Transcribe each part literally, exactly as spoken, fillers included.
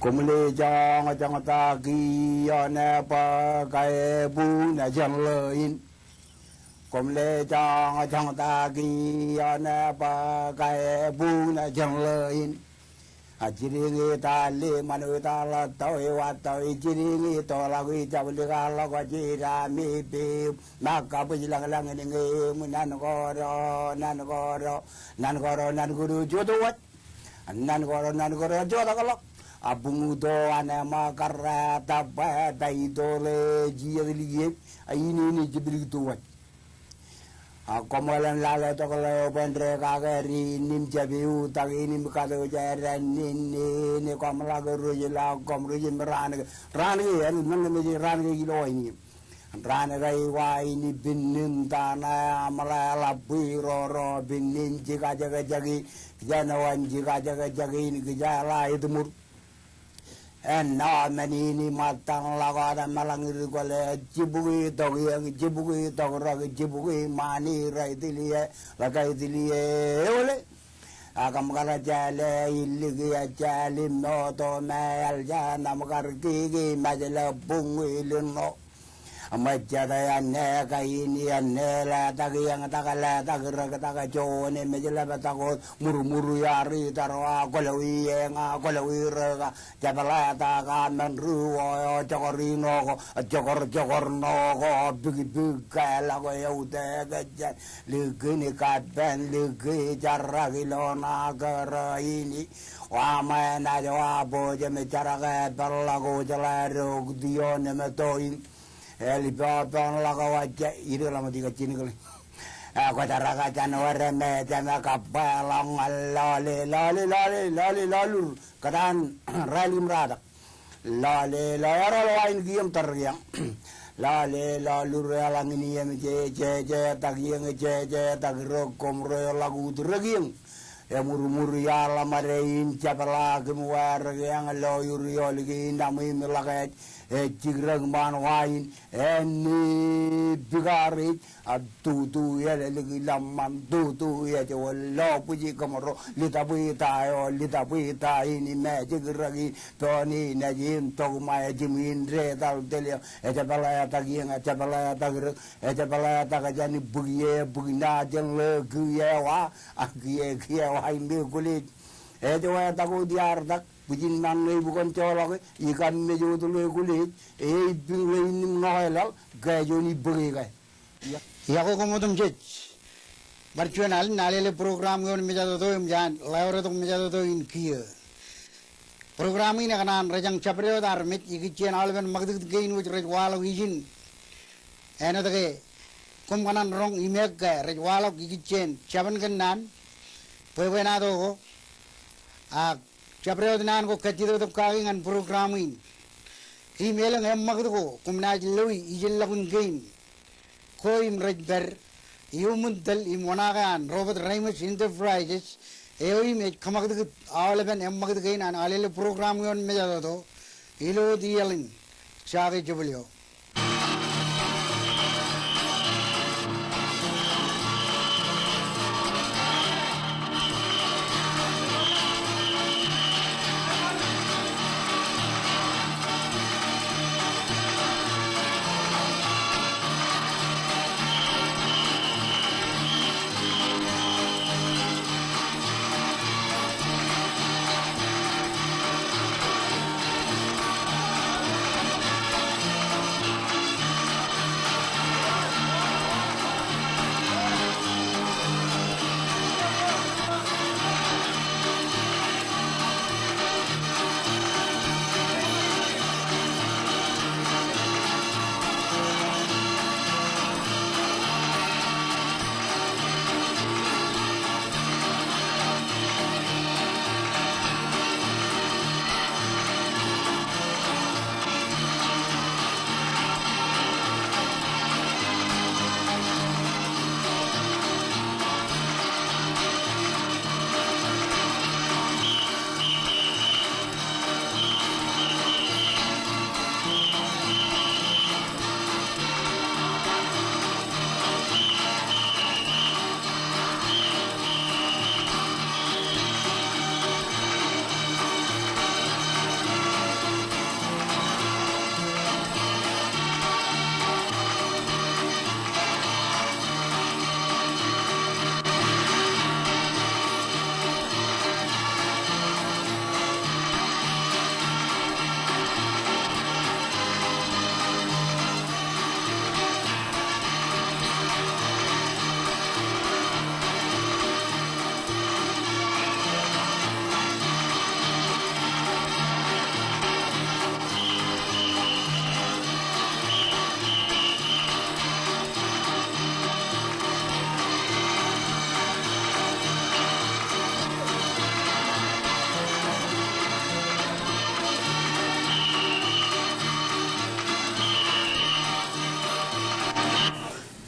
Koṃle joñjoñ ta kiiō ṇe bwe kabuñ jān ḷō in. Koṃle joñjoñ ta kiiō ṇe bwe kabuñ jān ḷō in. A jidiñ i ta liṃ, ṃanwe ta ḷattō i wattō i jidiñ i toḷak i jablikḷọk jidami piim. Ṃōk kabwij lañlañ in ñe im nan kōto, nan kōto, nan kōto, nan kōto jotwōj. Nan kōto, nan kōto jotakḷọk. A buñuto an ṃōk karreetak bwe ta itoḷe jijet likiej. A in in jeplik towōj. A koṃeḷeḷe lale tok ḷeo bwe ren kake ri in im jab iutak in im kato jān ri in in koṃ ḷak rej ḷak koṃ rej im raan ke. Raan ke, āinwōt men ke mejej raan ke ilo aini. Raan ke eo aini pinnin ta ṇe aṃ ḷe ḷap bwe ro ro pinnin jikajekjek in. Kijeṇ eo an jikajekjek in kijeḷā itiṃur. Āinwōt men in ṃōttan ḷọk wōt meḷañ ri kwōle jibukwi tok iiō, jibukwi tok rōk, jibukwi ṃani rej tiliō, ḷe ke tiliō eole. A kōṃ kar jāle iliki ejālim moto me eḷ jān aṃ kar kiki mejle buñwi lino. Ṃōjjate āne kain āne letak iiō, tak letak rōk, tak juon emej ḷap tak wōt murmur iar itar wa kwōlwi eñ, a kwōlwi rōk, a jepḷetak a men ri wō eo jokor ino ko, jokor jokor ṇo ko, bikbik ke ḷọk eo te ke jān likin kapen liki jarak ilo ṇa kōrā in. Wa ṃae naaj wa bōjjeme jarak e peḷḷọk wōj ḷe rok tion im toin. Eḷ ippān ḷọk wōj ij ḷōmṇak ijjab jinōkḷe. E kwōjarrak jān wōr me jema kabbeḷọk ñan lale, lale, lale, lale, lalur. Kōtaan rālik im ratak. Lale, lale, eroḷ wa in kiiō im tōre kiiō. Lale, lalur eḷaññe in im je, je, jetak iiō, je, jetak rōk koṃ rej ḷak ut rōk iiō. Emurmur iaḷ ṃade in jepḷaak im wārik eñ lo ur iolik in aṃ im ḷak ej, ej jikrōk ṃaan wa in, āne bikaar ej, a tutu elōñ ḷōṃṃan, tutu ej wōt lo bwij kōṃro, litabwita eo, litabwita in im ej jikrōk in, pein in ej im tok ṃae jimwin detal telio, ejepḷetak iiō, ejepḷetak rōk, ejepḷetak jān bwiki e, bwiki ṇa jān ḷe kiiō wa, a kiiō, kiiō wa im ekwōlej. Ej wātak wōt iar tak, bwijin ṃaan ṇe ibukwōn joḷọke, ikam mej wōt ḷe ekwōlej, e ippin ḷe in im ñoke laḷ, ke juon ibōke ke. Iọkwe koṃ otemjej. Bar juon alen, Alele program ioon mejatoto im jān ḷeo retok mejatoto in kiiō. Program in ekōṇaan rejañ jabdewōt armej ikijjien aolepen ṃakūtkūt kein wōj rej waḷọk ijin. Āinwōt ke koṃ kōṇaan roñ im ekke rej waḷọk ikijjien jabōn kōn naan bwebwenato ko. Ak jabdewōt naan ko kajjitōk tok kaki ñan program in. Im elōñ eṃṃakūt ko koṃ naaj loe ijellọkun kein ko im rej pād iuṃwin tōl im oṇaake an Robert Reimers Enterprises eo im ej kōṃakūtkūt aolepen eṃṃakūt kein an Alele program ioon mejatoto ilo wōt iaḷ in. Jake jebōl eo.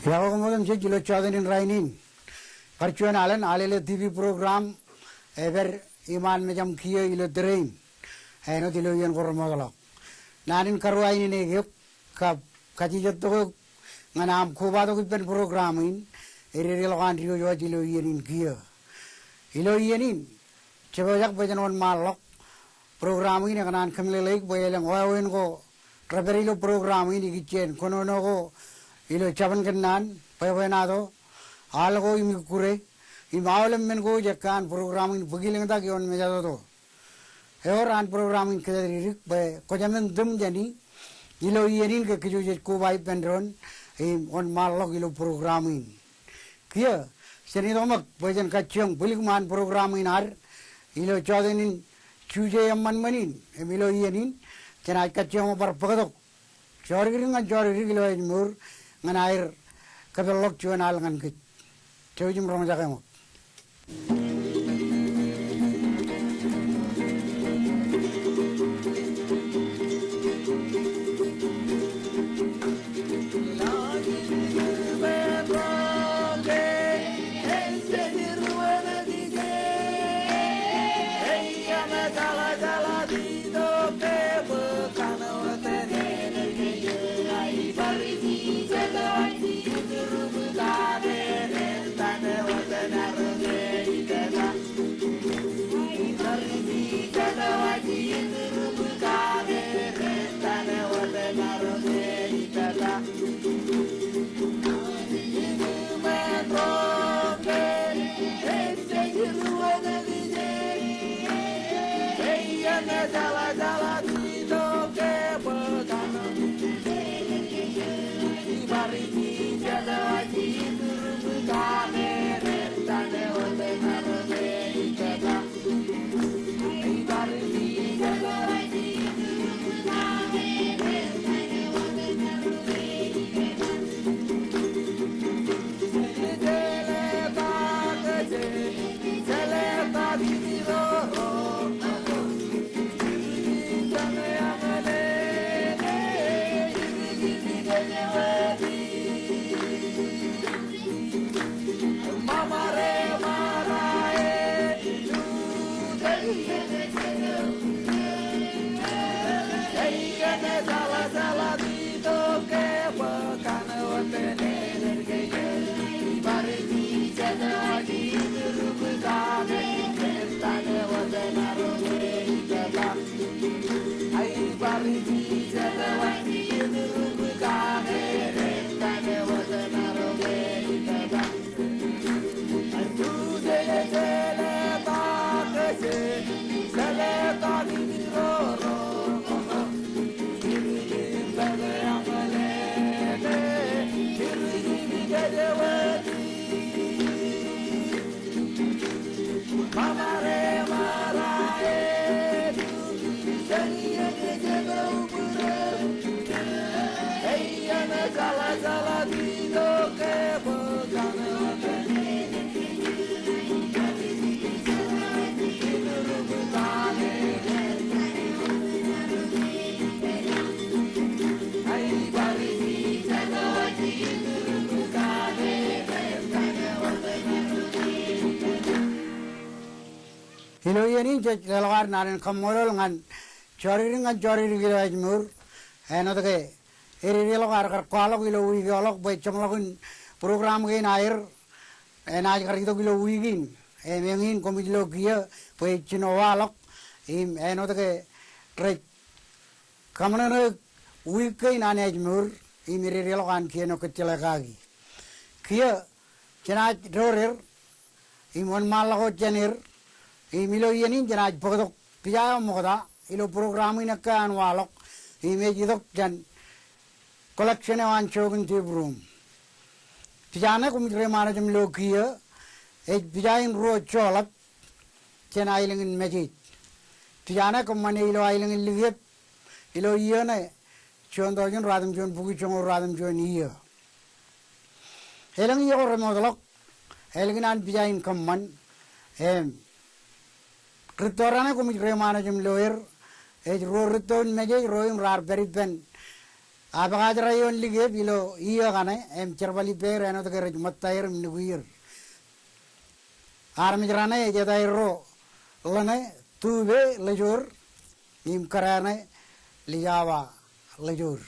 Iọkwe koṃ otemjej ilo jọteen in rainin. Kar juon alen, Alele TV program ej pād iṃaan mejaṃ kiiō ilo tōre in. Āinwōt ilo iien ko remootḷọk. Naan in karuwainene eok kab kajejjet tok eok ñan aṃ kobatok ippān program in, ededeḷọk an diwōjwōj ilo iien in kiiō. Ilo iien in, jepojak bwe jen wōnṃaanḷọk. Program in ekōṇaan kōmeḷeḷeik bwe elōñ wāween ko rej pād ilo program in ikijjien kōnono ko ilo Jabōn Kōnnaan, Bwebwenato, Aḷ ko im Ikkure, im aolep men ko ej ekkan program in bōk ilōñtak ioon mejatoto. Ewōr an program in kōjatdikdik bwe kwō jāmin tūṃ jāni ilo iien in ke kōj jej koba ippān doon im wōnṃaanḷọk ilo program in. Kiiō, jen itok ṃōk bwe jen kajjioñ bwilik ṃaan program in ad ilo jọteen in Juje eṃṃanṃan in, im ilo iien in, jenaaj kajjioñ bar bōktok jodikdik ñan jodikdik ilo ājmour ñan aer kōpeḷḷọk juon al ñan kōj. Jouj im roñjake ṃōk. Ilo iien in jej leḷọk ad naan in kaṃṃoolol ñan jodikdik ñan jodikdik ilo ājmour. Āinwōt ke ededeḷọk ad kar kwaḷọk ilo wiik eo ḷọk bwe jeṃḷọk in program kein aer enaaj kar itok ilo wiik in. Im eñin koṃij lo kiiō bwe ejjino waḷọk im āinwōt ke rej kaṃōṇōṇō wiik kein an ājmour im ededeḷọk an kien eo kōjjeḷā kaki. Kiiō jenaaj door er im wōnṃaanḷọk wōt jān er, im ilo iien in jenaaj bōktok pija eo ṃokta ilo program in ekkā an waḷọk, im ej itok jān collection eo an Jokin Deep Room. Pija ṇe koṃij reiṃaanḷọk im lo kiiō, ej pija in ruo joḷọk jān aelōñ in Mājej. Pija ṇe kōṃṃane ilo aelōñ in Likep, ilo iiō ṇe, juon tọujin ruatimjuon bukwi joñoul ruatimjuon iiō. Elōñ iiō ko remootḷọk, ālikin an pija in kōṃṃan, im rūtto raṇe koṃij reiṃaanḷọk im lo er, ej ruo rūtto in Mājej ro im raar pād ippān Abkaj ro ioon Likep ilo iiō kaṇe, im Jerbal ippāer āinwōt ke rej ṃōttaer im nukier. Armej raṇe ej etaer ro ḷōṇe Tupe Ḷōjoor im kōrā ṇe Lijaba Ḷōjoor.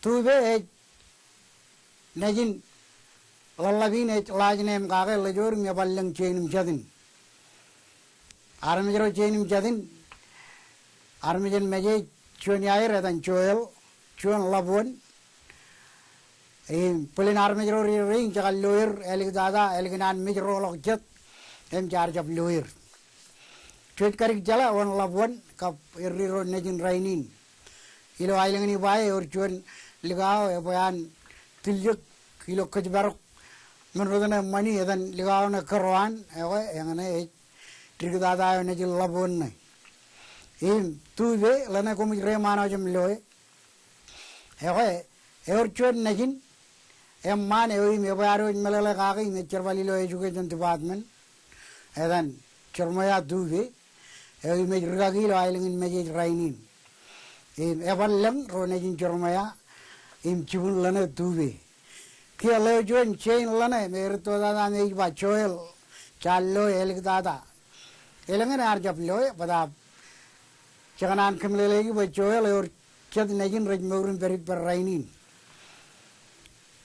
Tupe ej nejin ḷōḷḷap in ej last name kake Ḷōjoor im eban lōñ jein im jatin. Armej ro jein im jatin, armej en Mājej juon iaer etan Joel, juon Ḷapwōn. Im bōlen armej ro ri rein jekar lo er, āliktata, ālikin an mej roḷọk jet, im jaar jab lo er. Jej kadik jeḷā wōn Ḷapwōn kab erri ro nejin rainin. Ilo aelōñ in Ibae ewōr juon likao ebwe an tiljek ilo kōjparok men rot ṇe ṃani etan likao ṇe Kōroan, ekwe eñṇe ej diktata eo nejin Ḷapwōn ṇe. Im Tupe ḷōṇe koṃij reiṃaanḷọk im loe. Ekwe ewōr juon nejin eṃṃaan eo im ebwe ad wōj meḷeḷe kake im ej jerbal ilo education department, etan Jeremiah Tupe, eo im ej rikaki ilo aelōñ in Mājej rainin. Im eban lōñ ro nejin Jeremiah im jibwin ḷōṇe Tupe. Kiiō ḷeo juon jein ḷōṇe me rūtto tata me ej ba Joel, jaar loe āliktata. Elōñ eṇ ear jab loe, bōtab jekōṇaan kōmeḷeḷeiki bwe Joel ewōr jet nejin rej mour im pād ippād rainin.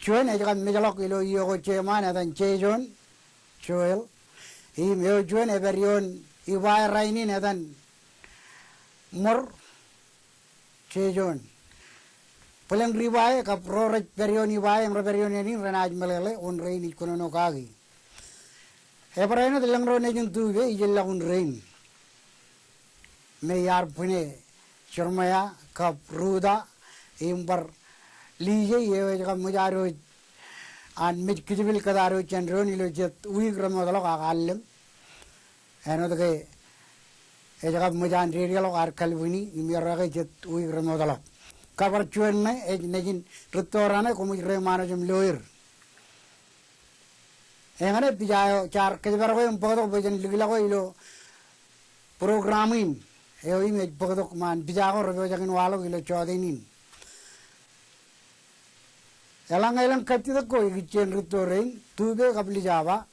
Juon ej kab mejḷọk ilo iiō ko jeṃaan etan Jejoon, Joel. Im eo juon ej pād ioon Ibae rainin etan Ṃor, Jejoon. Bōlen ri Ibae kab ro rej pād ioon Ibae im rej pād ioon ānin renaaj meḷeḷe wōn rein ij kōnono kaki. Ebar āinwōt lōñ ro nejin Tupe ijellọkun rein me iar bwine Jeremiah kab Ruta im bar Lije eo ej kab ṃōj ad wōj an mej kijbil kōt ad wōj jān doon ilo jet wiik remootḷọk ak allōñ. Āinwōt ke ej kab ṃōj an dedeḷọk ad kalbwini im errā ke jet wiik remootḷọk. Kab bar juon ṇe ej nejin rūtto raṇe koṃij reiṃaanḷọk im lo er. Eñṇe pija eo jaar kōjparok eō im bōktok bwe jen likḷọk eō ilo program in eo im ej bōktok ṃaan pija ko rej pojak in waḷọk ilo jọteen in. Eḷaññe elōñ kajjitōk ko ikijjien rūtto rein, Tupe kab Lijaba,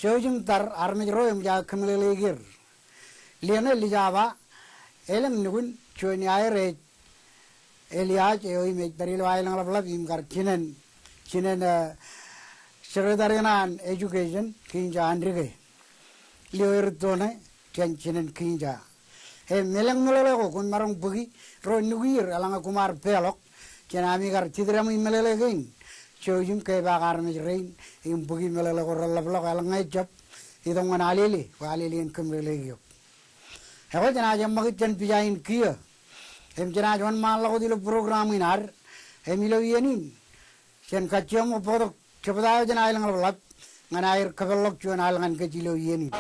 jouj im tar armej ro eṃōj aō kōmeḷeḷeik er. Liōñe Lijaba, elōñ nukun, juon iaer ej Elias eo im ej pād ilo aelōñḷapḷap im kar jinen, jinen, eh, secretary ṇe an education, Kinja Andike. Lio erūtto ṇe jān jinen Kinja. Im elōñ meḷeḷe ko koṃ maroñ bōki ro nukier eḷaññe koṃ ar peḷọk jān ami kar jitdaṃwe meḷeḷe kein. Jouj im kepaak armej rein im bōki meḷeḷe ko reḷapḷọk eḷaññe ejjab itok ñan alele, bwe alele en kōmeḷeḷeik eok. Ekwe jenaaj eṃṃakūt jān pija in kiiō. Im jenaaj wōnṃaanḷọk wōt ilo program in ad. Im ilo iien in jen kajjioñ bōktok jebta eo jān aelōñḷapḷap ñan aer kōpeḷḷọk juon al ñan kōj ilo iien in.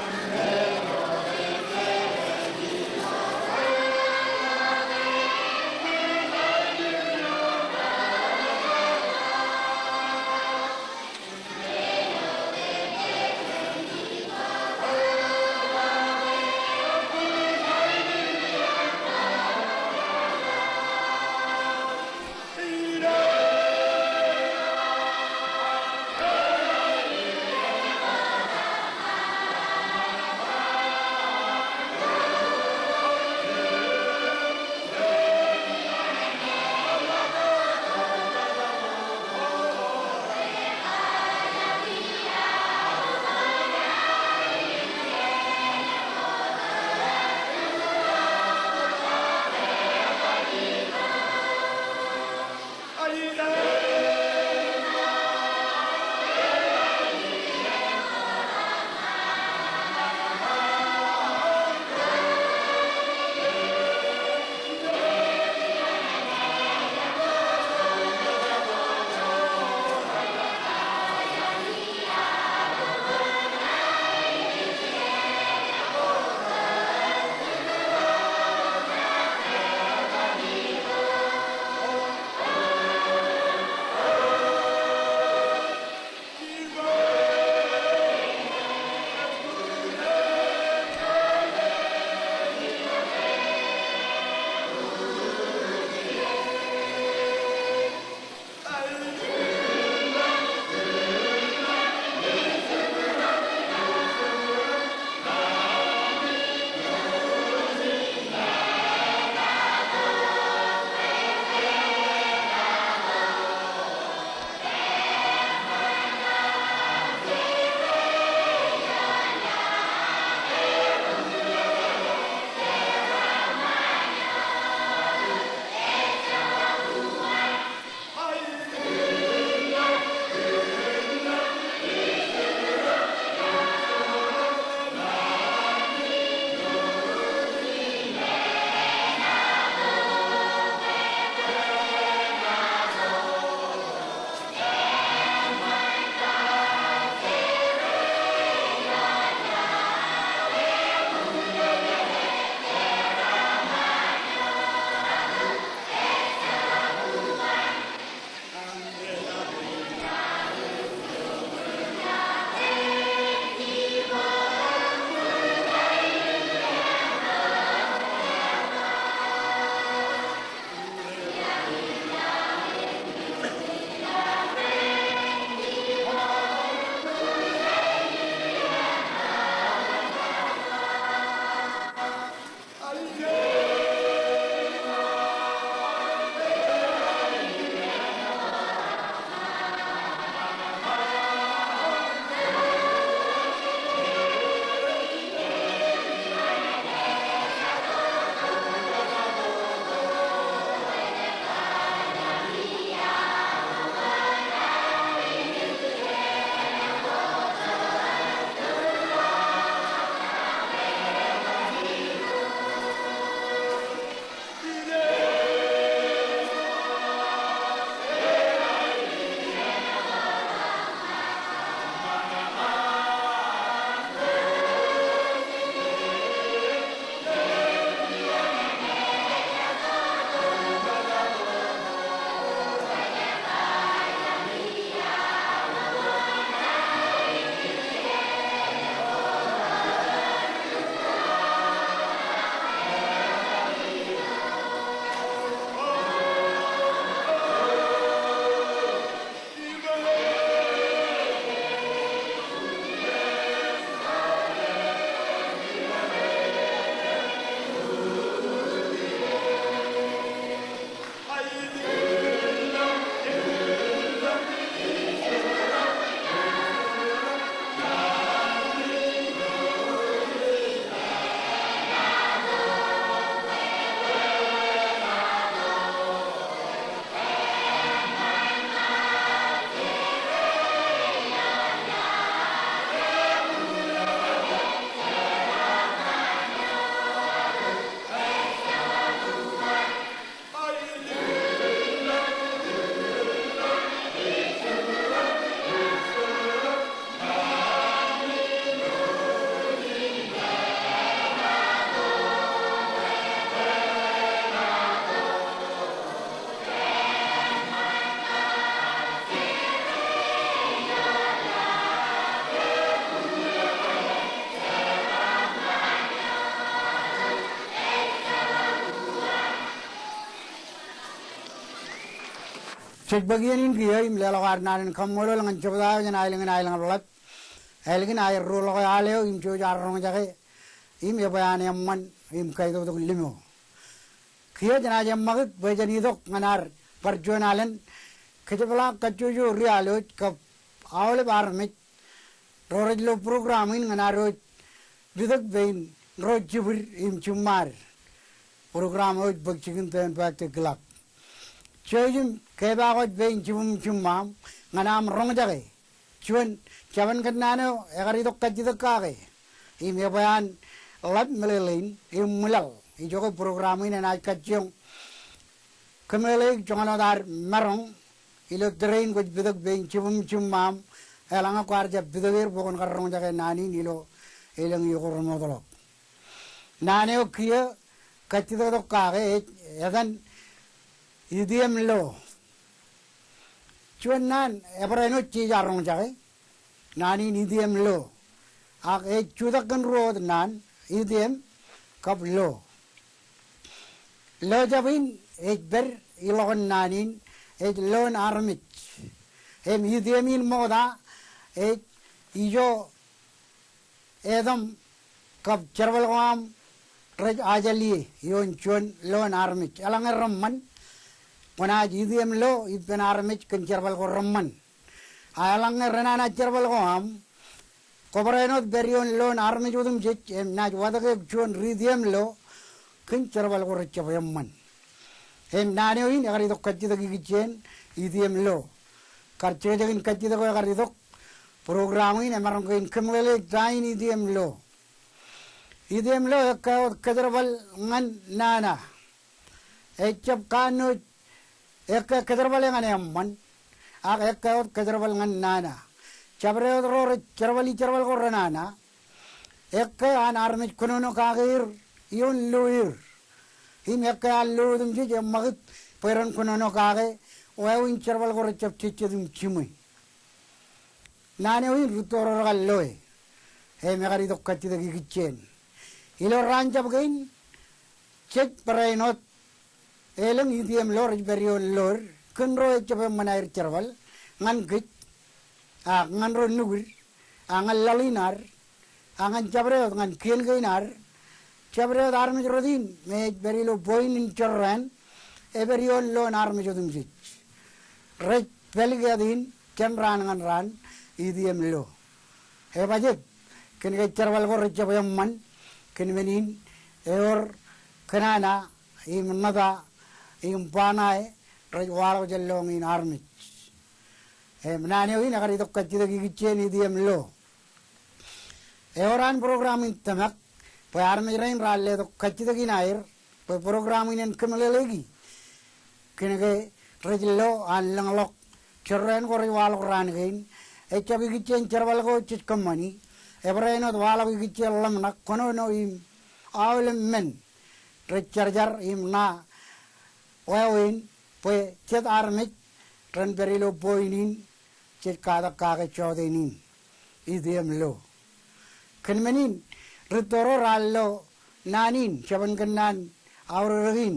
Jej bōk iien in kiiō im leḷọk ad naan in kaṃṃoolol ñan Jebta eo jān aelōñ in aelōñ ḷap, ālikin aer ruo ḷọk eo al eo im jouj ad roñjake im ebwe an eṃṃan im kaitoktok limeo. Kiiō jenaaj eṃṃakūt bwe jen itok ñan ad bar juon alen kōjepḷaak kajjojo ri-alooj kab aolep armej ro rej lo program in ñan ad wōj pitōk pein ro jibwid im jiṃṃaad. Program eo ej bōk jikin tōn bōktok kilak. Jouj im kepaak wōj pein jibwid im jiṃṃaam ñan aṃ roñjake juon jabōn kōnnaan eo ekar itok kajjitōk kake im ebwe an ḷap meḷeḷein im ṃwilaḷ. Ijoke program in enaaj kajjioñ kōmeḷeḷeik joñan wōt ad maroñ ilo tōre in kwōj pitōk pein jibwid im jiṃṃaam eḷaññe kwaar jab pitōk er bwe kwōn kar roñjake naan in ilo elōñ iiō ko remootḷọk. Naan eo kiiō kajjitōktok kake ej etan idiōm lo. Juon naan ebarāinwōt jej ar roñjake naan in idiōm lo. Ak ej jutak kōn ruo wōt naan, idiōm kab lo. Lo jab in ej pād iḷọk naan in ej loon armej. Im idiōm in ṃokta ej ijo etaṃ kab jerbal ko aṃ rej ajal ie ioon juon loon armej. Eḷaññe reṃṃan, kwōnaaj idiōm lo ippān armej kōn jerbal ko reṃṃan. A eḷaññe renana jerbal ko aṃ, kwō barāinwōt pād ioon loon armej otemjej im naaj watōk eok juon ri-idiōm lo kōn jerbal ko rejjab eṃṃan. Im naan eo in ekar itok kajjitōk ikijjien idiōm lo. Kar jekjek in kajjitōk eo ekar itok, program in emaroñ kein kōmeḷeḷeik ta in idiōm lo. Idiōm lo ekkā wōt kōjerbal ñan nana. Ejjab kanooj ekkā kōjerbale ñan eṃṃan, ak ekkā wōt kōjerbal ñan nana. Jabdewōt ro rej jerbali jerbal ko renana, ekkā an armej kōnono kake er ioon lo er. Im ekkā an lo otemjej eṃṃakūt bwe ren kōnono kake wāween jerbal ko rejjab jejjet im jiṃwe. Naan eo in rūtto ro rekar loe. Im ekar itok kajjitōk ikijjien. Ilo raan jab kein, jej barāinwōt elōñ idiōm lo rej pād ioon lo er kōn ro ejjab eṃṃan aer jerbal ñan kōj, ak ñan ro nukūd, ak ñan laḷ in ad, ak ñan jabdewōt, ñan kien kein ad. Jabdewōt armej rot in me ej pād ilo point in jorrāān, epād ioon loon armej otemjej. Rej pālkiat in jān raan ñan raan idiōm lo. Ebajjek, kōnke jerbal ko rejjab eṃṃan, kōn men in ewōr kōnana im ṇōta im ba ṇae rej waḷọk jān lọñiin armej. Im naan eo in ekar itok kajjitōk ikijjien idiōm lo. Ewōr an program in tōmak bwe armej rein raar letok kajjitōk in aer bwe program in en kōmeḷeḷeiki. Kōnke rej lo an lōñḷọk jorrāān ko rej waḷọk raan kein, ejjab ikijjien jerbal ko jej kōṃṃani, ebarāinwōt waḷọk ikijjien ḷōmṇak, kōnono im aolep men rej jarjar im ṇa wāween bwe jet armej ren pād ilo point in jej katak kake jọteen in, idiōm lo. Kōn men in, rūtto ro raar lo naan in, jabōn kōnnaan aorōk in,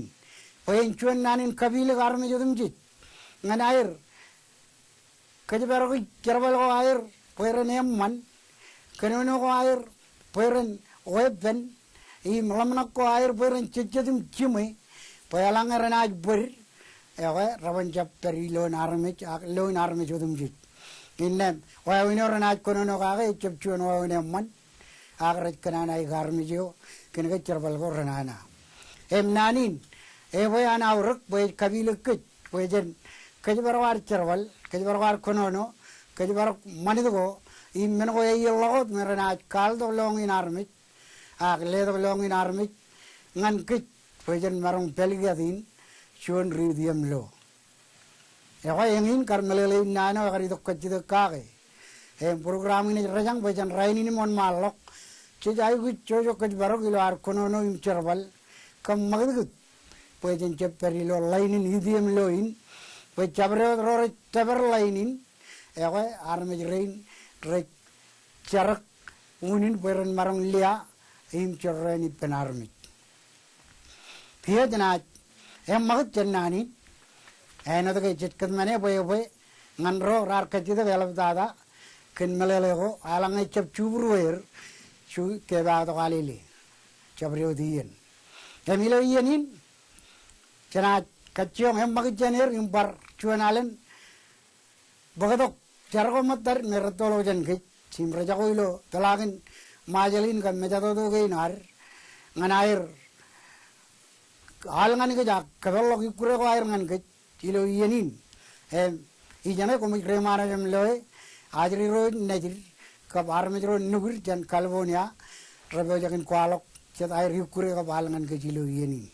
bwe en juon naan in kapilōk armej otemjej ñan aer kōjparoki jerbal ko aer bwe ren eṃṃan, kōnono ko aer bwe ren weeppān, im ḷōmṇak ko aer bwe ren jejjet im jiṃwe, bwe eḷaññe renaaj bōd, ekwe, reban jab pād iloon armej, ak loon armej otemjej. Innām, wāween eo renaaj kōnono kake ejjab juon wāween eṃṃan, ak rej kōnana ik armej eo, kōnke jerbal ko renana. Im naan in, ebwe an aorōk bwe ej kapilōk kōj, bwe jen kōjparok ad jerbal, kōjparok ad kōnono, kōjparok ṃanit ko, im men ko eierḷọk wōt me renaaj kaltok lọñiin armej, ak letok lọñiin armej ñan kōj, bwe jen maroñ pālkiat in juon ri-idiōm lo. Ekwe, eñin kar meḷeḷein naan eo ekar itok kajjitōk kake. Im program in ej rejañ bwe jān rainin im wōnṃaanḷọk, jej aikuj jojok kōjparok ilo ad kōnono im jerbal kab ṃakūtkūt bwe jen jab pād ilo ḷain in idiōm lo in, bwe jabdewōt ro rej tōpar ḷain in, ekwe, armej rein rej jerọk unin bwe ren maroñ lia im jorrāān ippān armej. Kiiō jenaaj eṃṃakūt jān naan in, Āinwōt ke jej kōtmāne bwe, bwe ñan ro raar kajjitōk eḷaptata kōn meḷeḷe ko, eḷaññe jab jubruer, ju kepaaktok alele. Jab diwōj iien. Im ilo iien in, jenaaj kajjioñ eṃṃakūt jān er im bar juon alen bōktok jar ko ṃōttad me rettoḷọk jān kōj, im rejako ilo tōḷakin Ṃajeḷ in kab mejatoto kein ad, ñan aer al ñan kōj ak kōpeḷḷọk ikkure ko aer ñan kōj ilo iien in. Im ijeṇe koṃij reiṃaanḷọk im loe ajri ro nejid kab armej ro nukūd jān California, repojak in kwaḷọk jet aer ikkure kab al ñan kōj ilo iien in.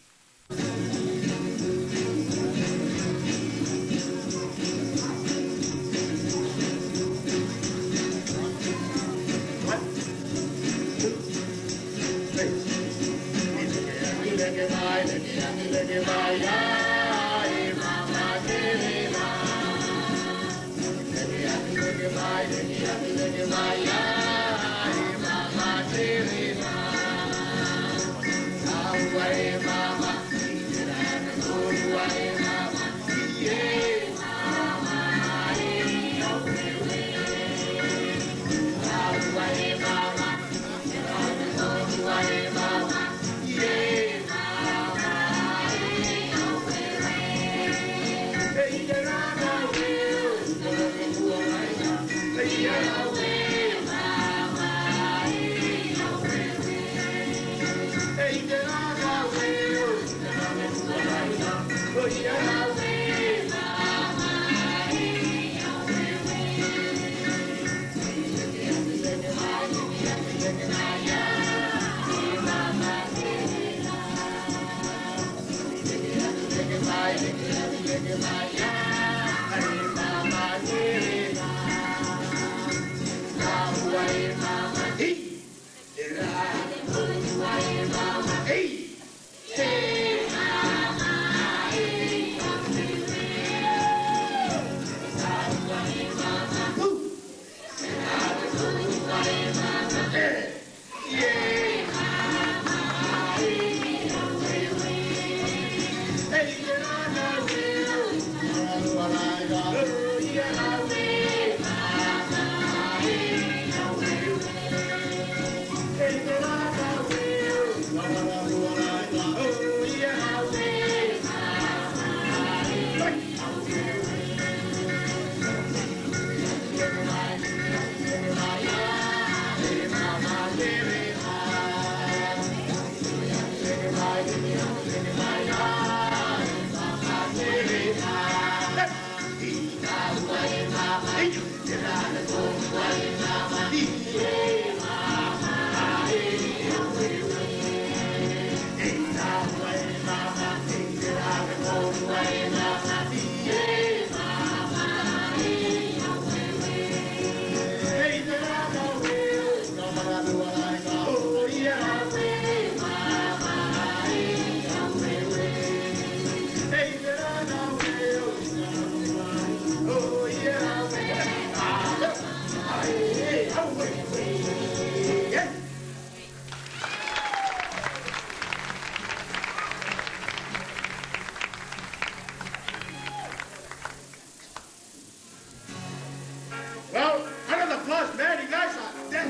Well, another applause, man. You guys are dead.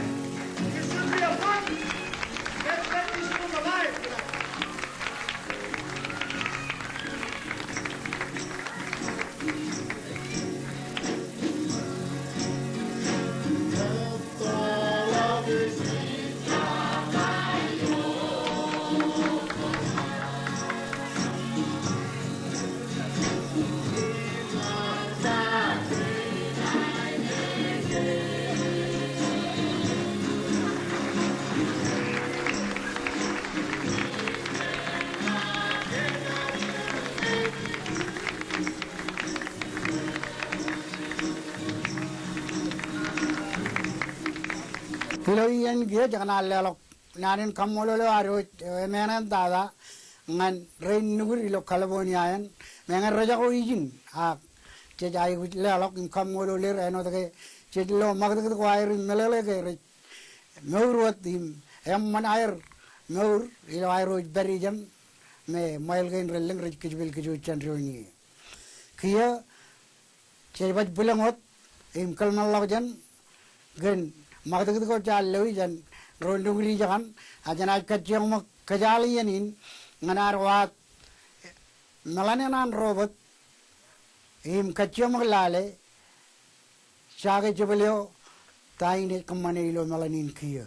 This should be a fun. Let's let these people alive. Ilo iien kiiō jekōṇaan leḷọk naan in kaṃṃoolol eo ad wōj, e, eṃṃan tata ñan rein nukūd ilo California eṇ, meñe rejako ijin, ak jej aikuj leḷọk im kaṃṃoolol er āinwōt ke jej lo ṃakūtkūt ko aer im meḷeḷe ke rej mour wōt im eṃṃan aer mour ilo aer wōj pād ijeṇ me ṃail kein relōñ rej kōjepel kōj wōj jān doon ie. kiiō, jej baj bwilōñ wōt im kōḷmānḷọkjeṇ kōn ṃakūtkūt ko jaar loe jān ro in doñū dijekan, ak jenaaj kajjioñ ṃōk kōjaḷ iien in ñan ad waad meḷan eṇ an Robert im kajjioñ ṃōk lale Jake Jebel eo ta in ej kōṃṃane ilo meḷan in kiiō.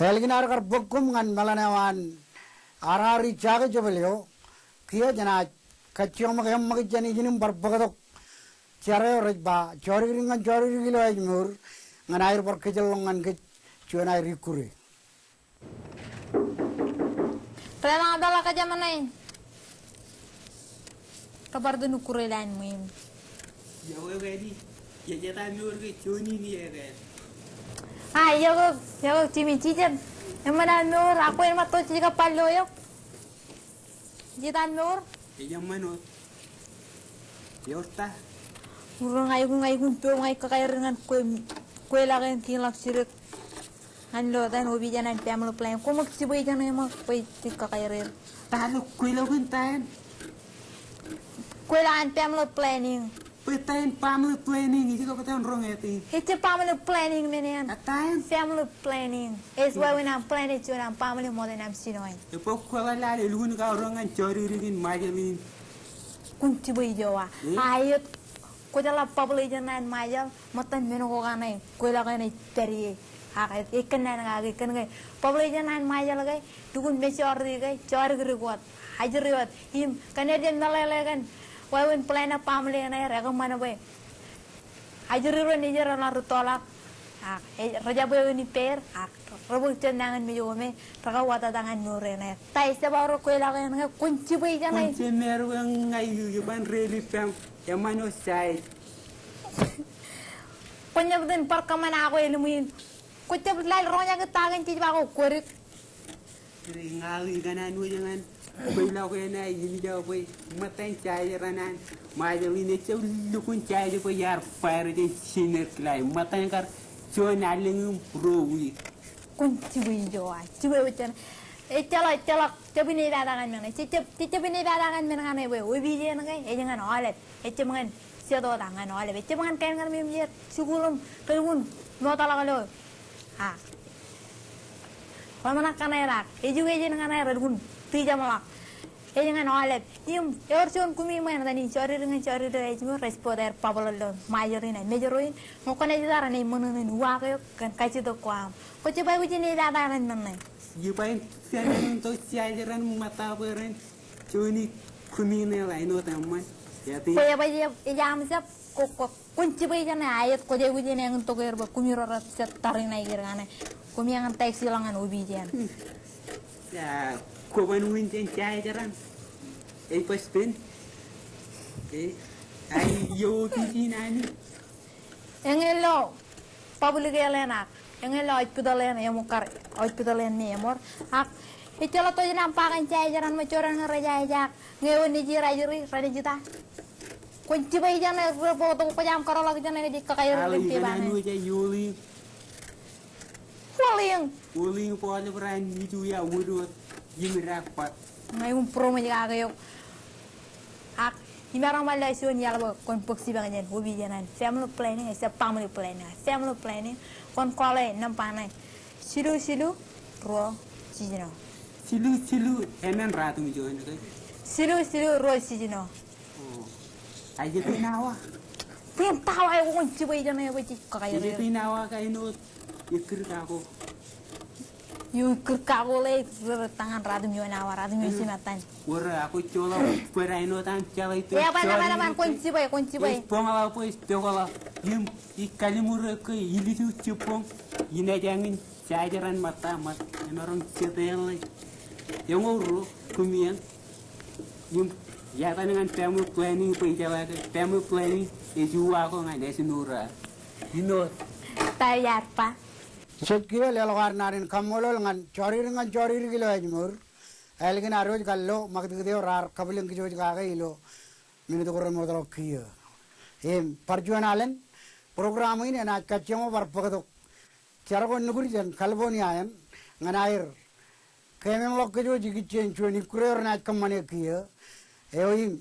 Ālikin ad kar bōk koṃ ñan meḷan eo an Arari Jake Jebel eo, kiiō jenaaj kajjioñ ṃōk eṃṃakūt jān ijin im bar bōktok jar eo rej ba, jodikdik ñan jodikdik ilo ājmour, ñan aer bar kōjjeḷḷọk ñan kōj juon aer ikkure. Remañe peḷḷọk kōjām ṇe. Kōbar tōn ikkure ilo an ṃwiin. Iọkwe Kedi, ej jeta mour ke juon in iọkwe. A, iọkwe, iọkwe Jimi, jijet. Eṃṃan aō mour, ak kwe eṃṃan tok jej kab bar lo eok. Jet aṃ mour? Ej eṃṃan wōt. Ewōr ta? Ur ña ikūn, ña ikūn peiṃ ña ikōkairir ñan kwe, kweilọk eṇ kiiñḷọk jidik ñan lo etan opiij eṇ an family planning. Koṃ ṃōk jibwe ijeṇe ṃōk bwe jej kōkairir. Ta ḷọk kweilọk in ta eṇ? Kweilọk an family planning. Bwe ta eṇ family planning, ij kab ta eṇ roñ ete. Ejjab family planning men eṇ. A ta eṇ? Family planning. Ej wāween aṃ plan e juon aṃ family ṃoottan aṃ jinoin. Ebwe kwō lale lukkuun karoñ ñan jodikdik in Ṃajeḷ in. Kwōn jibwe ijo wa. Hmm? A ej, kwōjeḷā population ṇe an Ṃajeḷ, ṃōttan men ko kaṇe, kweilọk eṇ ej pād ie. Ak ej kōnnaan kake kōn ke population ṇe an Ṃajeḷ ke, lukkuun majority ke jodikdik wōt, ajri wōt, im kōn ejjab meḷeḷe kōn wāween plan of family eṇ aer, ekōṃṃan bwe ajri ro nejid reḷak rūttoḷọk, ak rej jab wāween ippāer, ak rebōk jet nañinmej ko me rekawōtata ñan mour eṇ aer. Ta ej jab aorōk kweilọk eṇ ke, kwōn jibwe ijeṇe. Kwōn jab meḷeḷe ña ikōṇaan ri ippaṃ, eṃṃan wōt side. Kwōn jab itōn bar kōṃṃan ak kwe ilmiin. Kwō jab lale roñjake ta kōn jej ba ko kwōdik. Kōrā ña ikōṇaan wōj ñan Bwe ilo ke eṇ aō, im ilo bwe ṃōttan jaje raṇ an Ṃajeḷ in ejjab lukkuun jaje bwe iar fire jān senior class. Ṃōttan kar juon allōñ im ruo wiik. Kwōn jibwe ijo, a, jibwe wōj jān. Ejjeḷọk, ejjeḷọk jab inepata kōn men. Jejjab, jejjab inepata kōn men kaṇe bwe opiij eṇ ke ej ñan aolep. Ejjab ñan Seattle ak ñan aolep. Ejjab ñan kain kaṇ me eṃōj aer jikuuḷ im relukkuun mootḷọk ilo, a, ḷōmṇak kaṇe ak education kaṇe relukkuun tijeṃḷọk. Ej ñan aolep. Im ewōr juon kumi ṃōn etan in Jọri, ñan Jọri eo ej ṃōr, ej bōk aer bubble ilo Ṃajeḷ in, a, major eo in. Ñe kwōnaaj jar, enaaj ṃōṇōṇō in uwaak eok kōn kajjitōk ko aṃ. Kwōj jab aikuj inepata kōn men ṇe. Ij ba in, ij ba in, tok jaje raṇ ṃōtta bwe ren juon kumi ṇe ḷe āinwōt eṃṃan. Bwe, bwe ej, ej aṃ jab, ko, ko, kwōn jibwe jān aet, kwōj aikuj in eñin tok er bwe kumi ro rej jab tariṇae er kaṇe. Kumi eñin tax ḷọk ñan opiij eṇ. Ya, kwō ban win jān jaje raṇ. Ej baj pen. E, a, ilo opiij in ami. Eñin ilo public eo eṇ ak eñin ilo hospital eṇ, eṃōj kar hospital eṇ me eṃōr. Ak ejjeḷọk tōj in aṃ ba kōn jaje raṇ ṃōj, jorrāān ñe rej jaje ak ñe ewi nejid ajri, renaaj ita? Kwōn jibwe jān ro bōktok kwōj aṃ kōrọọlḷọk jān, enaaj kakaer ilo pepa ṇe. Ioḷiñ. Ioḷiñ bọọlep raan iju ia wōt wōt im dak bar. Ña iuṃ būroṃōj kake eok. Ak imaroñ ṃan ḷọk juon iaḷ bwe kwōn bōk jipañ jān opiij eṇ an family planning, ejjab family planning, family planning. Kwōn call e nōṃba ṇe, jilu jilu ruo jiljino. Jilu jilu, emān ratimjuon ke? Jilu jilu ruo jiljino. O. Ajri in awa. Bwe in ta awa eo kwōn jibwe jān e bwe jej kakaer. Ajri in awa ke āinwōt ekkir kako. Eo, ekkir kako ḷe, ri, ri ta ñan ratimjuon awa, ratimjuon jimettan. Wōr ak kwōj joḷọk bōd āinwōt aṃ jeḷā ito. Eban, eban, eban, kwōn jibwe, kwōn jibwe. Ej boñḷọk bwe ej pokḷọk. Im ij kalliṃur eok ke ilitu jibboñ. Inaaj eñin jaje raṇ ṃōtta, ṃōt emaroñ jet eḷḷe. Eñoul ruo kumi eṇ. Im etan ñan family planning bwe ijeḷā ke family planning ej uwaak ko ñan ājmour eo aō. Āinwōt. Ta iar ba. Jej kiiō leḷọk ad naan in kaṃṃoolol ñan Jọri, ñan Jọri ilo ājmour. Ālikin ad wōj kar lo ṃakūtkūt eo raar kabwilōñ kōj wōj kake ilo minit ko remootḷọk kiiō. Im bar juon alen, program in enaaj kajjioñ bar bōktok jar ko nukud jān California eṇ ñan aer keememḷọk kōj wōj ikijjien juon ikkure eo renaaj kōṃṃane kiiō. Eo im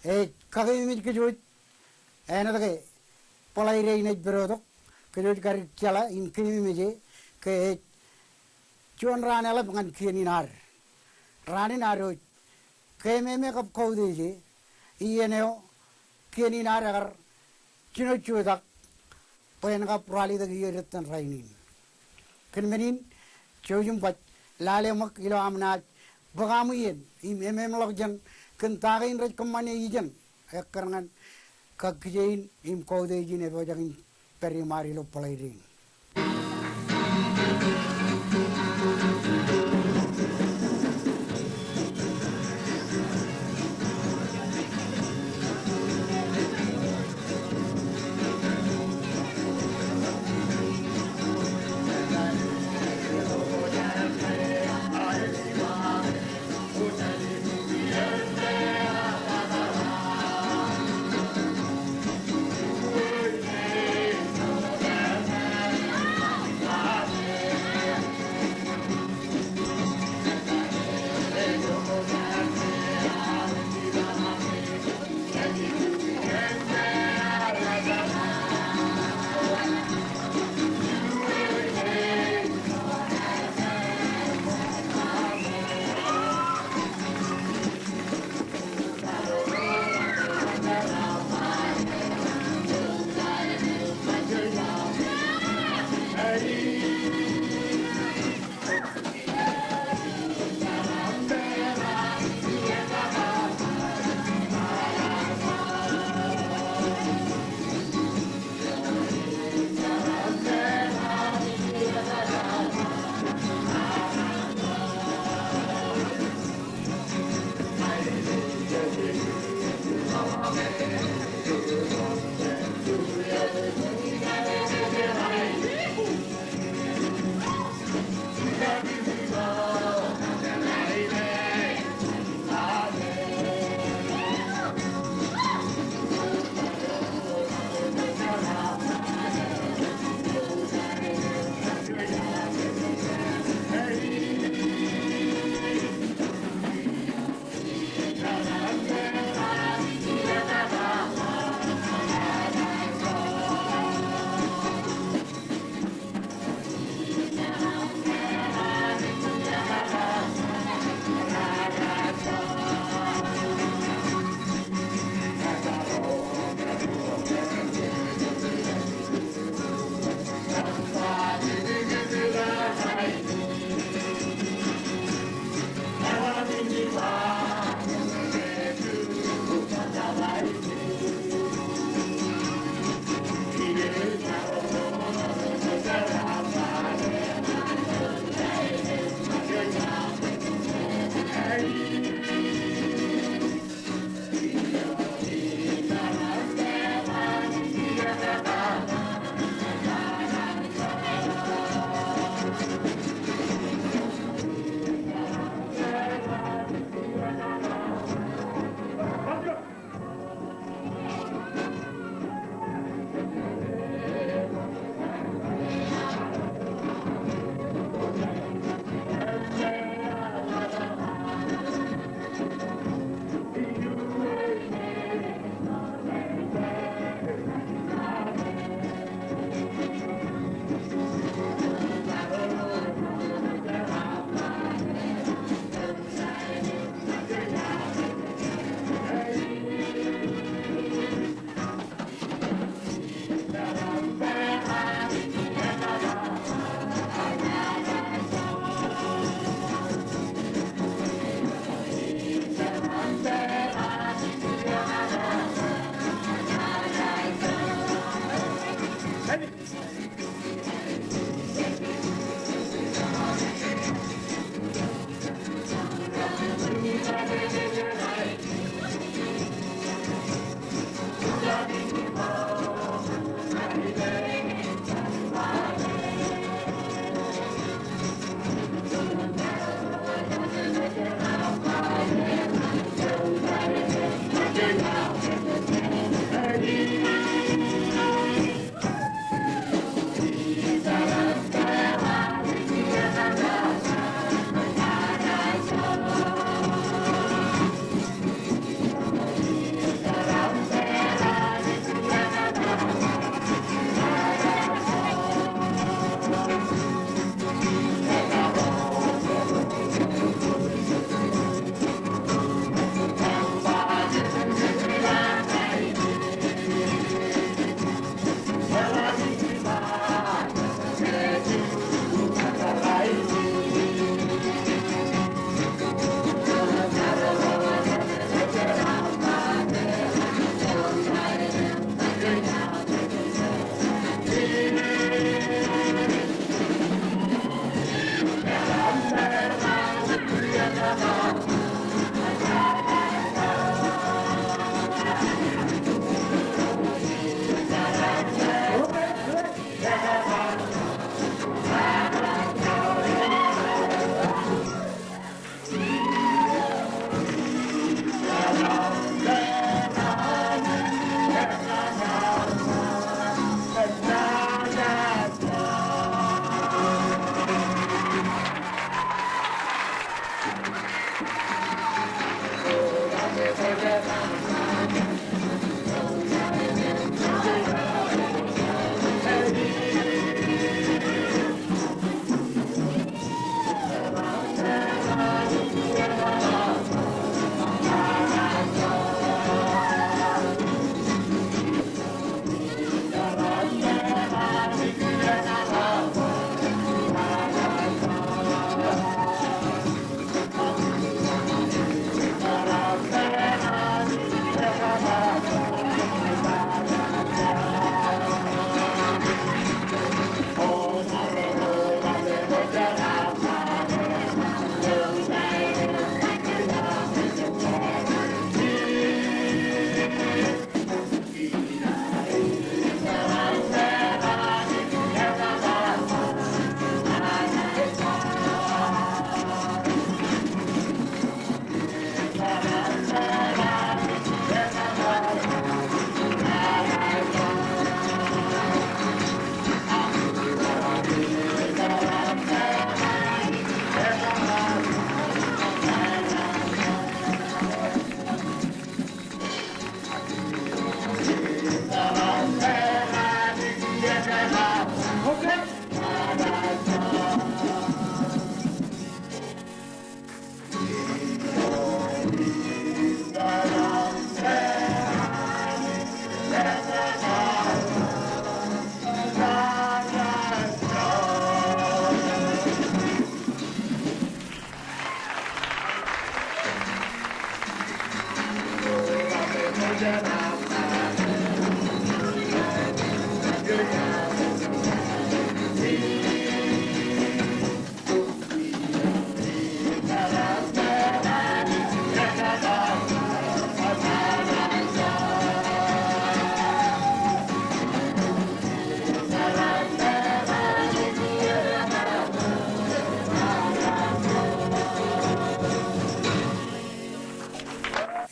ej kakeememej kōj wōj āinwōt ke bōḷaide in ej pedotok, kōj wōj kar jeḷā im keememej e ke ej juon raan eḷap ñan kien in ad. Raan in ad wōj keememej kab kautiej e, iien eo kien in ad ekar jino jutak bwe en kab ralitōk iiō dettan rainin. Kōn men in, jouj im baj lale ṃōk ilo aṃ naaj bōk aṃ iien im ememḷọk jān kōn ta kein rej kōṃṃane ijeṇ ekkar ñan kakkije in im kautiej in epojak in pād iṃaad ilo bōḷaide in.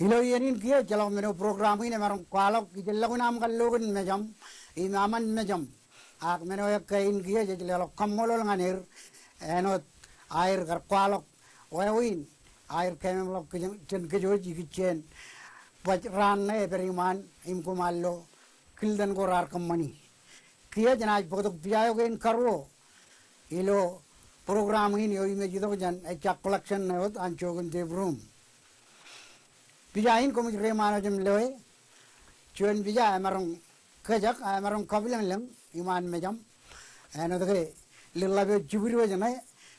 Ilo iien in kiiō ejjeḷọk men eo program in emaroñ kwaḷọk, ijellọkin aṃ kallo kōn mejaṃ im aṃan mejaṃ. Ak men eo ekkā in kiiō ej leḷọk kaṃṃoolol ñan er āinwōt aer kar kwaḷọk wāween aer keememḷọk kōj, jān kōj wōj ikijjien baj raan ṇe epād iṃaan im koṃ ar lo kilten ko raar kōṃṃani. Kiiō jenaaj bōktok pija eo kein karuo ilo program in eo im ej itok jān ejja collection ṇe wōt an Joachim Deep Room. Pija in koṃij reiṃaan wōj im loe. Juon pija emaroñ kōjak, a emaroñ kapilōñlōñ iṃaan mejaṃ. Āinwōt ke ḷōḷḷap eo jibwid wōj ṇe,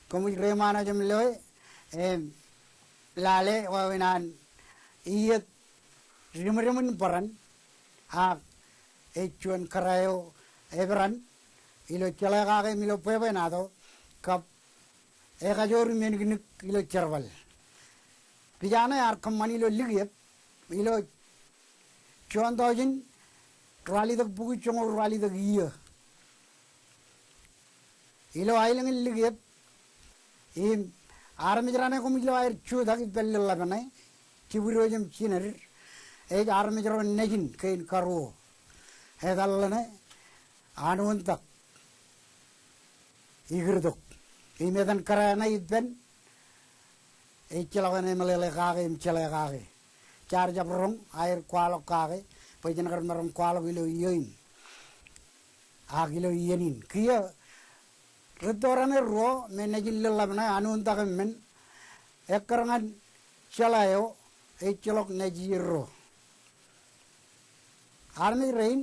koṃij reiṃaan wōj im loe. Im lale wāween an iiet rimrimwin bōran, ak ej juon kōrā eo Ebran ilo jeḷā kake im ilo bwebwenato kab ekajoor im eniknik ilo jerbal. Pija ṇe ear kōṃṃan ilo likiep ilo juon tọujin ralitōk bukwi joñoul ralitōk iiō. Ilo aelōñ in likiep im armej raṇe koṃij lo aer jutak ippān lōḷḷap ṇe, jibwidooj im jined, ej armej ro nejin kein karuo. Etan ḷōṇe Anuontak Ikūrtok. Im etan kōrā ṇe ippān ejjeḷọk en emeḷeḷe kake im jeḷā kake. Jaar jab roñ aer kwaḷọk kake bwe jen kar maroñ kwaḷọk ilo iiō in. Ak ilo iien in kiiō rūtto raṇe ruo me nejin lōḷḷap ṇe Anuontak im men ekkar ñan jeḷā eo ejjeḷọk nejin ro. Armej rein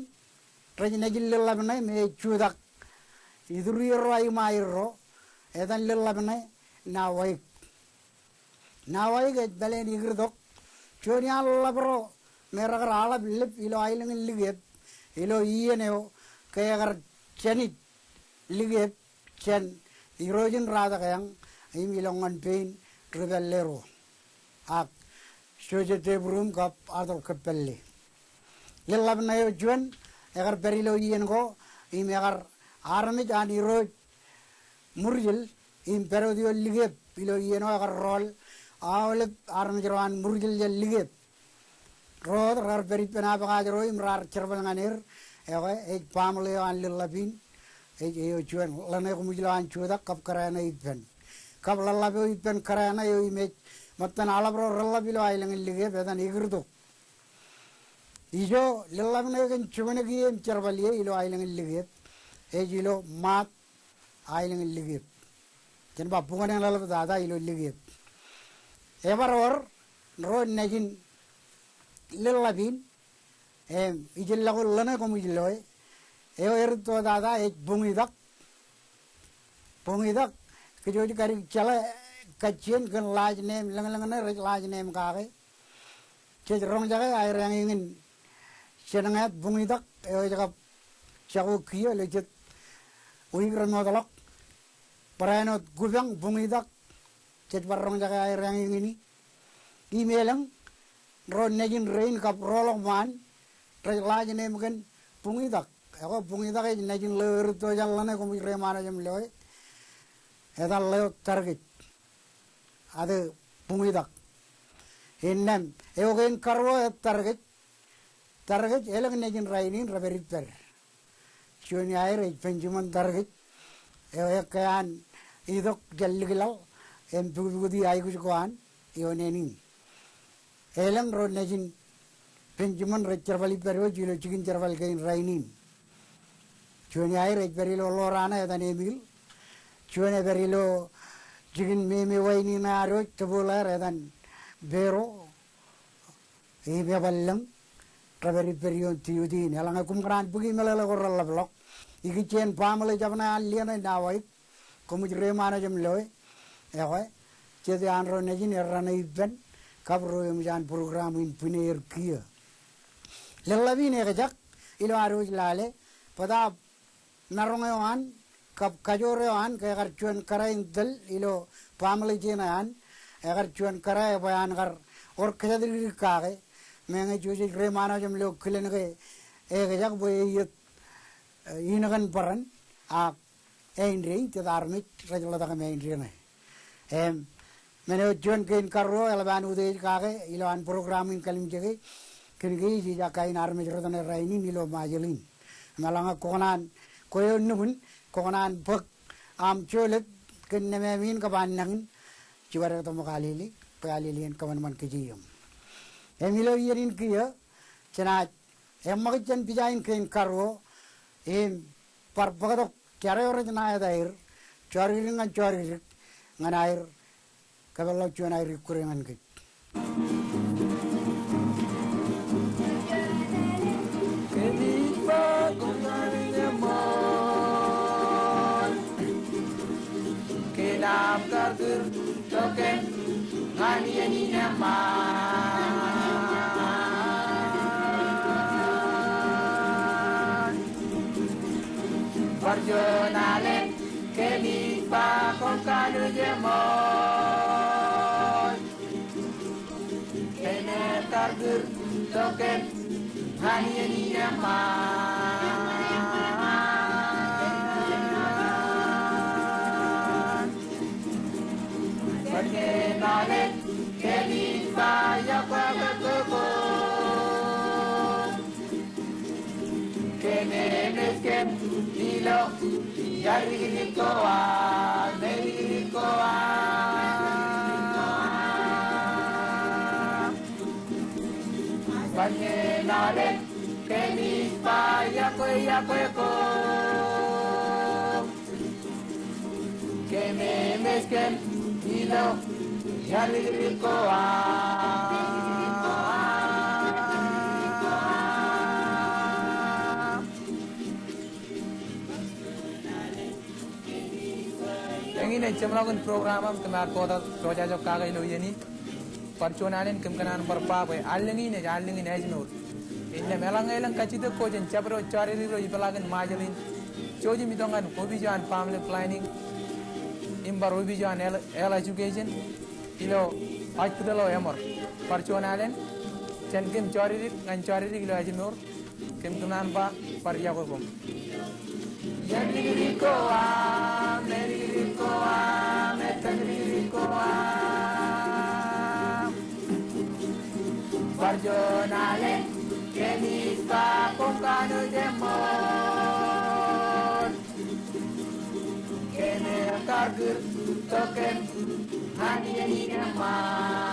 rej nejin lōḷḷap ṇe me ej jutak iturier ro, aimaer ro, etan lōḷḷap ṇe Nawaik. Nawaik ej pāleen Ikūrtok. Juon iaan ḷap ro me rekar aḷap lep ilo aelōñ in likiep ilo iien eo ke ekar jānij likiep jān irooj in Ratōkeañ im ilọk ñan pein ri pālle ro ak Joseph Tebrum kab Arthur Kōppālle. Lōḷḷap ṇe eo juon ekar pād ilo iien ko im ekar armej an irooj Murjel im pād wōt ioon likiep ilo iien eo ekar rọọl aolep armej ro an Murjel jān likiep. Ro wōt rekar pād ippān abakaaj ro im raar jerbal ñan er. Ekwe ej baaṃle eo an lōḷḷap in ej eo juon ḷōṇe koṃij lo an jutak kab kōrā ṇe ippān. Kab lōḷḷap eo ippān kōrā ṇe eo im ej ṃōttan aḷap ro reḷḷap ilo aelōñ in likiep etan Ikūrtok. Ijo lōḷḷap ṇe eo kōn joñan kiiō im jerbal ie ilo aelōñ in likiep ej ilo ṃaat aelōñ in likiep. Jen ba bukun eṇ ḷōḷḷap tata ilo likiep. Ebar wōr ro nejin lōḷḷap in im ijellọkun ḷōṇe koṃij loe eo erūtto tata ej Buñitak. Buñitak kōj wōj kadik jeḷā kajjien kōn last name, lōñlōñ ṇe rej last name kake. Jej roñjake aer eñin Jenñaat Buñitak eo ej kab jako kiiō ilo jet wiik remootḷọk. Barāinwōt Kupañ Buñitak, jej bar roñjake aer eñin. Im elōñ ro nejin rein kab roḷọk ṃaan rej last name kōn Buñitak. Ekwe Buñitak ej nejin ḷeo erūtto jān ḷōṇe koṃij reiṃaanḷọk im loe. Etan ḷeo Tarkej. Ate Buñitak. Innām eo kein karuo ej Tarkej. Tarkej elōñ nejin rainin re pād ippād. Juon iaer ej Benjamin Tarkej eo ekkā an itok jān liklaḷ im pukpukti aikuj ko an ioon ānin. Elōñ ro nejin Benjamin rej jerbal ippād wōj ilo jikin jerbal kein rainin. Juon iaer ej pād ilo ḷoor ṇe etan Emil. Juon ej pād ilo jikin memewain in ad wōj tōpooḷāer etan Pero. Im eban lōñ re pād ippād ioon duty in. Eḷaññe koṃ kōṇaan bōki meḷeḷe ko reḷḷapḷọk. Ikijjien baaṃle jab ṇe an lieṇe Nawaik koṃij reiṃaanḷọk im loe. Ekwe jet iaan ro nejin erraṇe ippān kab ro eṃōj an program in bwine er kiiō. Lōḷḷap in ekjak ilo ad wōj lale bōtaab maroñ eo an kab kajoor eo an ke ekar juon kōrā in tōl ilo baaṃle jeṇe an. Ekar juon kōrā eo bwe an kar wōr kōjatdikdik kake. Meñe jej wōj reiṃaanḷọk im lo kilen ke ekjak bwe eiiet in kōn bōran ak āindein jet armej rej ḷotak im āindein ṇe. Im men eo juon kein karuo eḷap an utiej kake ilo an program in kalimjeke kōn ke ij ijja kain armej rot ṇe rainin ilo Ṃajeḷ in. Im eḷaññe kwō kōṇaan, kwe eo nukun, kwō kōṇaan bōk aṃ jolōt kōn nemāmein kab annañin, jibadek tok ṃōk alele bwe alele en kōṃanṃan kōj eṃ. Im ilo iien in kiiō jenaaj eṃṃakūt jān pija in kein karuo im bar bōktok jar eo rej ṇa etaer, jodikdik ñan jodikdik, ñan aer kōpeḷḷọk juon aer ikkure ñan kōj. Bar juon alen kōmij ba koṃ kanooj eṃṃool. Kōm kar kūr tok kōm ñan iien in eṃṃan. Bar juon alen kōmij ba iọkwe kōn koṃ. Kōm emes kōm ilo iar dikdik ko aṃ, dikdik ko aṃ. Bar juon alen kōmij ba iọkwe, iọkwe koṃ. Kōm emes kōm ilo iar dikdik ko aṃ. Eñin ej jeṃḷọkin program eo kōm ar tok tok, tok kake ilo iien in. Bar juon alen kōm kōṇaan bar ba bwe allōñ in ej allōñ in ājmour. Innām eḷaññe elōñ kajjitōk ko jān jabdewōt jọridik ro ipeḷaakin Ṃajeḷ in, jouj im itok ñan opiij eo an family planning im bar opiij eo an earl-, early education ilo hospital eo eṃor. Bar juon alen jān kōm jọridik ñan jọridik ilo ājmour. Kōm kōṇaan ba bar iọkwe koṃ. Iar dikdik ko aṃ, dikdik ko aṃ, dikdik ko aṃ. Bar juon alen kōmij ba koṃ kanooj eṃṃool. Kōm kar kūr tok kōm ñan iien in eṃṃan.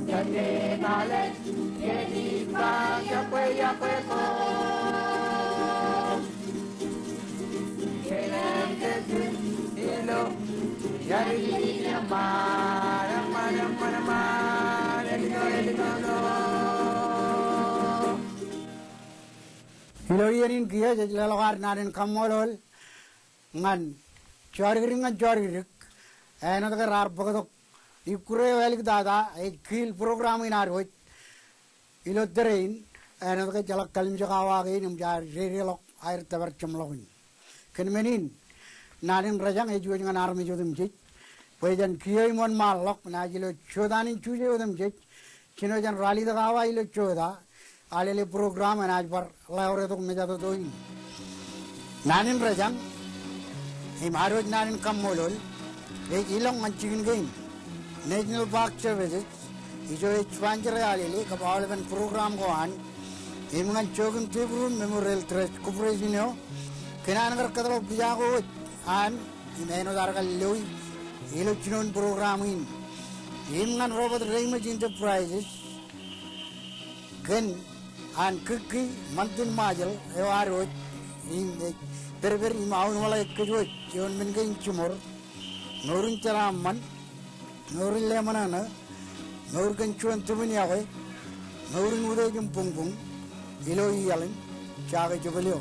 Bar juon alen kōmij ba iọkwe, iọkwe koṃ. Ilo iien in kiiō jej leḷọk ad naan in kaṃṃoolol ñan jọdikdik ñan jọdikdik āinwōt ke raar bōktok ikkure eo āliktata ej kiil program in ad wōj ilo tōre in, āinwōt ke jeḷak kalimjek awa kein im jaar dedeḷọk aer tōpar jeṃḷọkin. Kōn men in, naan in rōjañ ej iwōj ñan armej otemjej bwe jen kiiō im wōnṃaanḷọk naaj ilo jota in Juje otemjej, jino jen ralitōk awa ilo jota, alele program enaaj bar ḷaure tok mejatoto in. Naan in rōjañ im ad wōj naan in kaṃṃoolol ej ilọk ñan jikin kein National Park Services, ijo ej sponsor e alele kab aolepen program ko an, im ñan Joachim deBrum Memorial Trust Corporation eo kōn an kar kōtḷọk pija ko wōj an im āinwōt ad kar loi ilo jinoin program in, im ñan Robert Reimers Enterprises kōn an kiki ṃantin Ṃajeḷ eo ad wōj im ej pedped im aunwaḷe kōj wōj ioon men kein jiṃor. Mour in jeraaṃṃan, mour in leṃōṇōṇō, mour kōn juon tipen iọkwe, mour in utiej im buñbuñ ilo iaḷ in, jaake jepel eo.